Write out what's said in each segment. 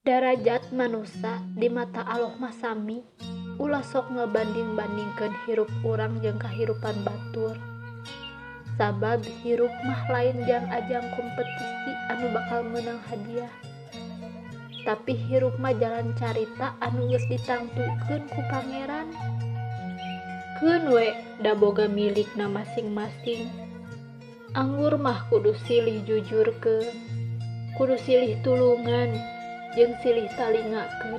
Darajat manusa di mata Allah mah sami, ulah sok ngabanding-bandingkeun hirup urang jeung kahirupan batur. Sabab hirup mah lain jang ajang kompetisi anu bakal meunang hadiah. Tapi hirup mah jalan carita anu geus ditangtukeun ku Pangeran. Keun we da boga milikna masing-masing. Anggur mah kudu silih jujurkeun, kudu silih tulungan, jeung silih talingakeun.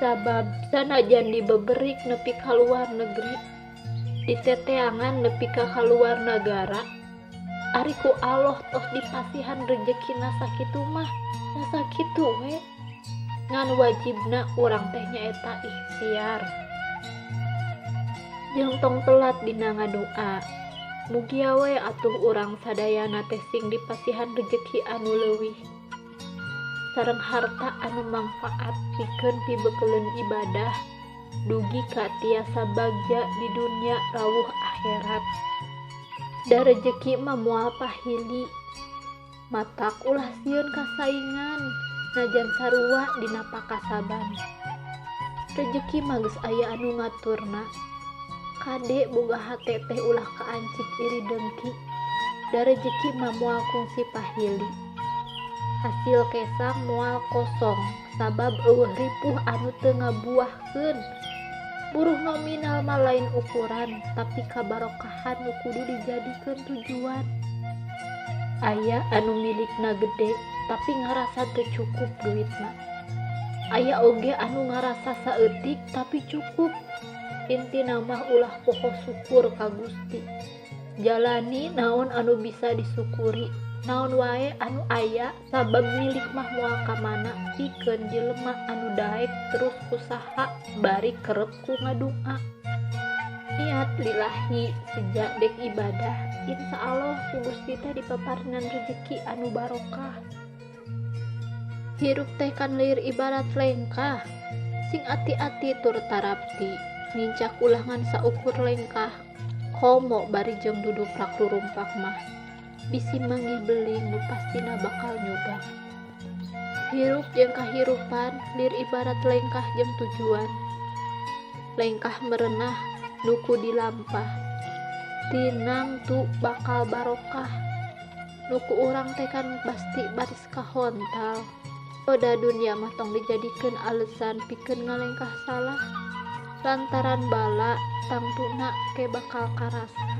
Sabab sanajan dibeberik nepi ka luar negeri, diteteangan nepi ka kaluar nagara, ari ku Allah tos dipasihan rejekina sakitu mah nya sakitu we. Ngan wajibna urang teh nyaeta ikhtiar. Jeung tong telat dina ngadua. Mugia we atuh urang sadayana teh sing dipasihan rejeki anu leuwih sareng harta anu mangfaat pikeun pibekeleun ibadah dugi ka tiasa bagja di dunya rawuh akhirat. Da rejeki mah moal pahili. Matak ulah sieun kasaingan najan sarua dina pakasaban. Rejeki mah geus aya anu ngaturna. Kade boga hate teh ulah kaancik iri dengki. Da rejeki mah moal kungsi pahili. Hasil kesang moal kosong sabab eueuh ripuh anu teu ngabuahkeun. Buruh nominal mah lain ukuran, tapi kabarokahan nu kudu dijadikeun tujuan. Aya anu milikna gede tapi ngarasa teu cukup duitna. Aya oge anu ngarasa saeutik tapi cukup. Intina mah ulah poho syukur ka Gusti. Jalani naon anu bisa disyukuri, naon wae anu aya sabab milik mah moal ka mana pikeun jelema anu daek terus usaha bari kerep ku ngadua. Niat lillahi seja dek ibadah, insya Allah ku Gusti teh dipaparinan rejeki anu barokah. Hirup teh kan lieur ibarat lengkah, sing ati-ati tur tarapti, nincak ulah ngan saukur lengkah. Komo bari jeung duduprak rurumpak mah, bisi manggih beling nu pastina bakal nyugang. Hirup jeung kahirupan lir ibarat lengkah jeung tujuan. Lengkah merenah nu ku dilampah, tinang tu bakal barokah. Nu ku urang teh kan pasti baris kahontal. Roda dunia mah tong dijadikeun alesan pikeun ngalengkah salah. Lantaran bala tangtuna ke bakal karasa.